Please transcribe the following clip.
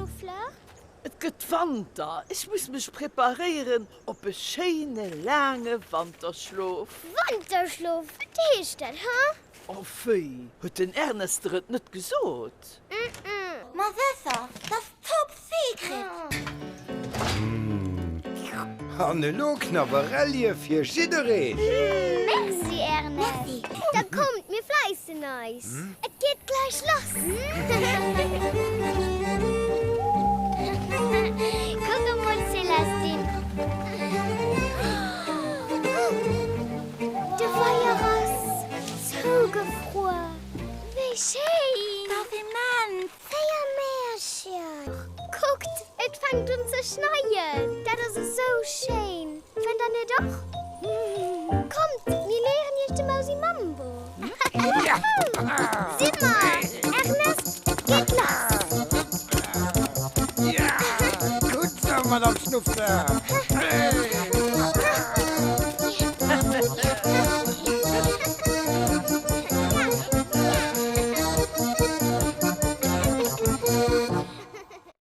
Schnuffler? Et gëtt Wanter, ech muss mech preparéieren op e schéine laange Wanterschlof. Wanterschlof, wat heescht dat, huh? Oh wéi, huet den Ernest der et net gesot? Ma sécher, dat ass top secret! An elo Knabberellie fir jiddereen! Merci Ernest! Da kommt, mir fläissen eis! Et geet gläich lass! Kuck emol Célestine! De Weier ass zougefruer! Wéi schéin! Dat ass immens! Wéi am Märchen! Kuckt, et fänkt un ze schneien! Dat ass esou schéin! Fënnt der net och? Kommt, mir léieren iech de Mausi Mambo! Si mer! Ernest, et geet lass! Gutt sou, Madame Schnuffler!